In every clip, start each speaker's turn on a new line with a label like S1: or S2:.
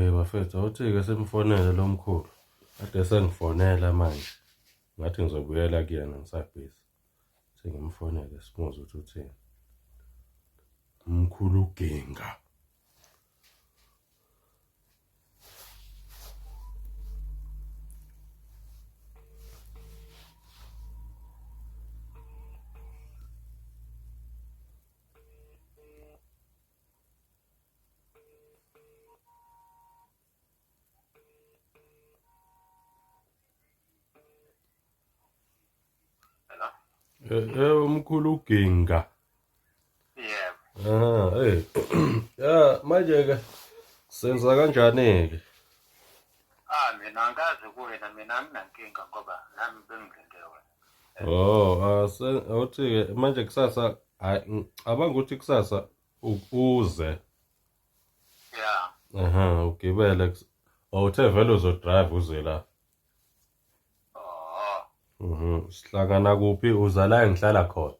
S1: Okay bafethu, awuthi-ke simfonele lo mkhulu. Kade sengifonela manje. Ngathi ngizobuyela kuyena ngisabhizi. Sengimfonele simuzwe ukuthi uthini. Mkhulu Ginga.
S2: Hello?
S1: Eh, umkhulu uGinga.
S2: Yebo.
S1: Ah, eh. Ya, manje ke senza kanjani ke?
S2: Ah mina angikaze kuwena mina anginankinga ngoba nami bengilinde wena.
S1: Oh, ase awuthi ke manje kusasa hayi ngicabanga ukuthi kusasa uze.
S2: Yeah.
S1: Aha, ugibele. Oh, uthe vele uzodrive uze la.
S2: Oh.
S1: Mhm. Sihlangana kuphi? Uza la engihlala khona.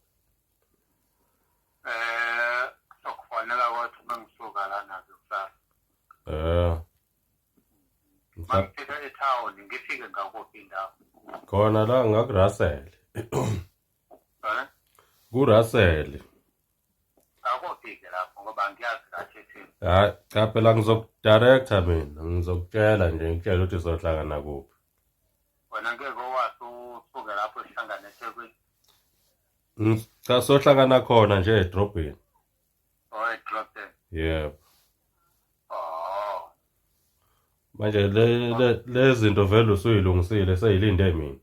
S2: Eh, sokufonela kodwa uma ngisuka lana ke kusasa.
S1: Eh.
S2: Mangifika etown ngifike ngakuphi indawo?
S1: Khona la ngakuRussell.
S2: Eh?
S1: KuRussell.
S2: Akuphi-ke lapho ngoba angiyazi kahle thina.
S1: Hayi, cha phela ngizokudirector mina, ngizokutshela nje ngikutshela ukuthi sohlangana kuphi.
S2: Wena ngeke owazi usuke lapho sihlangane eThekwini.
S1: Cha sohlangana khona nje edrobheni.
S2: Oh, edrobheni.
S1: Yebo.
S2: Oh.
S1: Manje le le zinto vele usuyilungisile seyilinde mina.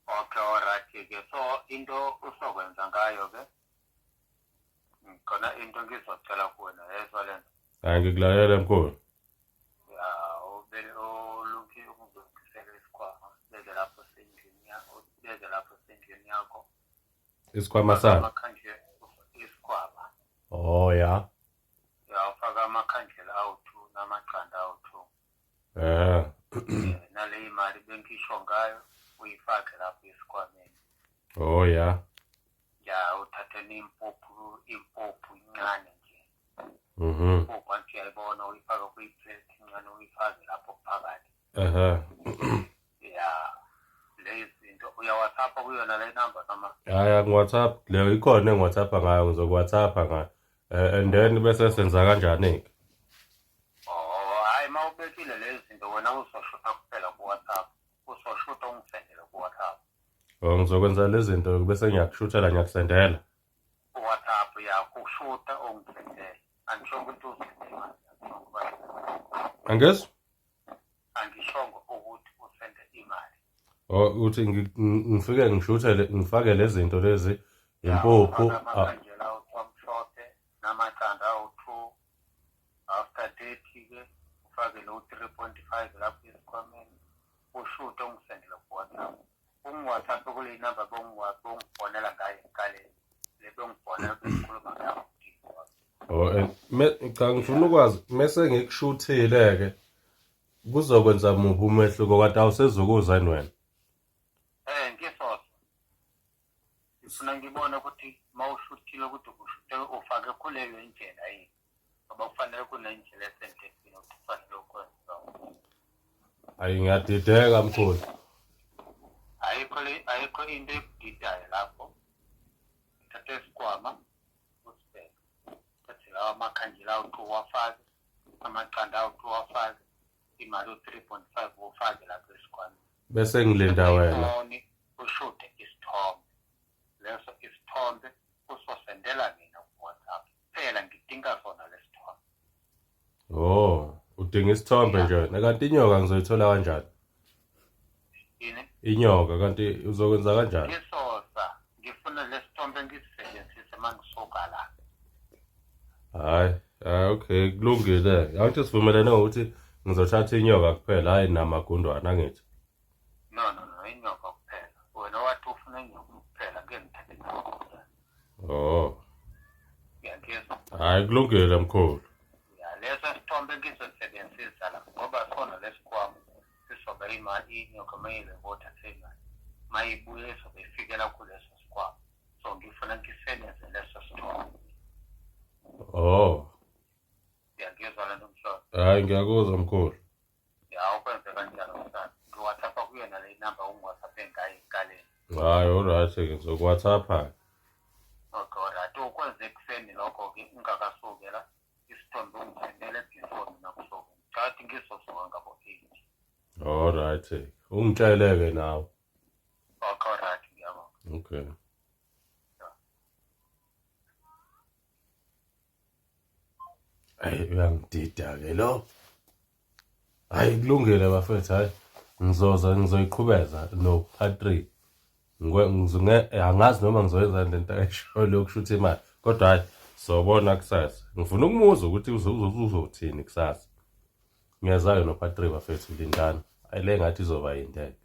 S2: Okay, alright ke. So into usokwenza ngayo ke khona into ngizocela kuwena yezwa lento.
S1: Hayi ngikulalele mkhulu.
S2: Ya, ube olungi ukuzilungisela isikhwama beze lapho sendlini yakho, beze lapho sendlini yakho.
S1: Isikhwama sami.
S2: Amakhandlela isikhwama.
S1: Oh ya.
S2: Ya ufaka amakhandlela awu-2 namaqanda awu-2.
S1: Eh.
S2: Nale imali bengisho ngayo uyifake lapho esikhwameni.
S1: Oh ya.
S2: Ya uthathe nempuphu impuphu incane nje.
S1: Mhm.
S2: Impuphu anti uyayibona uyifake kwi-plate incane uyifake lapho phakathi.
S1: Ehhe.
S2: Ya lezi zinto uya-WhatsApp kuyona le number noma?
S1: Hayi angi-WhatsApp leyo ikhona engi-WhatsApp ngayo ngizoku-WhatsApp ngayo. Eh, and then bese senza kanjani ke?
S2: Oh, hayi uma ubekile lezi zinto wena uzoshutha kuphela ku-WhatsApp. Uzoshutha ungisendele ku-WhatsApp.
S1: Oh, ngizokwenza lezi zinto bese ngiyakushuthela ngiyakusendela.
S2: Ku-WhatsApp yakho ushutha ungisendele. Angishongo ukuthi usende imali.
S1: Angizwa?
S2: Angishongo ukuthi usende imali.
S1: Oh, uthi ngifike ngishuthele ngifake lezi zinto lezi impuphu.
S2: Amakhandlela awamhlophe namaqanda awu-2 after 30 ke ufake lo 3.5 lapho esikhwameni ushute ungisendele ku-WhatsApp. Ungi-WhatsApp kule number bongifonela ngayo ekuqaleni le bengifonela bengikhuluma ngayo.
S1: Oh, cha ngifuna ukwazi mese ngikushuthile ke kuzokwenza muphi umehluko kanti awusezukuza yini wena?
S2: Eh ngisoso. Ngifuna ngibone ukuthi mawushuthile ukuthi ushuthe ufake kuleyo indlela yini. Ngoba kufanele kunendlela esemthethweni ukuthi kufanele ukwenze.
S1: Ayi ngiyadideka mkhulu.
S2: Ayikho le ayikho into ekudidayo lapho. Thatha isikhwama usibheke. Thathe lawa amakhandlela awu-2 wafake, amaqanda awu-2 wafake, imali u-3.5 ufake lapho esikhwameni.
S1: Bese ngilinda wena.
S2: Ifoni ushuthe isithombe. Leso isithombe usosendela mina ku-WhatsApp. Phela ngidinga sona lesithombe.
S1: Oh, udinga isithombe nje wena. Kanti inyoka ngizoyithola kanjani?
S2: Yini?
S1: Inyoka kanti uzokwenza kanjani?
S2: Ngisosa ngifuna lesithombe ngisisebenzise mangisuka la.
S1: Hayi, hayi okay, kulungile. Angithi sivumelene ngokuthi ngizothatha inyoka kuphela, hayi namagundwana angithi.
S2: No no no inyoka kuphela. Wena wathi ufuna inyoka kuphela ngeke ngithathe namagundwana.
S1: Oh,
S2: Ngiyangizwa.
S1: hayi kulungile mkhulu.
S2: Ya leso sithombe ngizosebenzisa la ngoba sona lesikhwama sizobe imali inyoka mayilebotha imali mayibuye izobe ifikela kuleso sikhwama. So ngifuna ngisebenze leso sithombe.
S1: Oh,
S2: Ngiyangizwa lento mhlolo.
S1: Hhayi ngiyakuzwa mkhulu.
S2: Ya ukwenze kanjalo mntana. Ngiwhatsappa kuyona le number ungiwhatsappe ngayo ekuqaleni.
S1: Hhayi alright-ke ngizokuwhatsappa-ke.
S2: Okay alright. Ukwenze ekuseni lokho-ke ungakasuki la isithombe ungisendele before mina kusuke. Ngicabanga ngizosuka ngabo-8.
S1: Alright-ke. Ungitshele-ke nawe.
S2: Okay alright ngiyabonga.
S1: Okay. Hayi uyangidida-ke lo. Hayi kulungile bafethu hayi ngizoza ngizoyiqhubeza no part 3. Angazi noma ngizoyenza le nto ayishoyo yokushutha imali kodwa hhayi sobona kusasa. Ngifuna ukumuzwa ukuthi uzothini kusasa. Ngiyeza-ke no part 3 bafethu lindani. Hayi le ngathi izoba yinde-ke.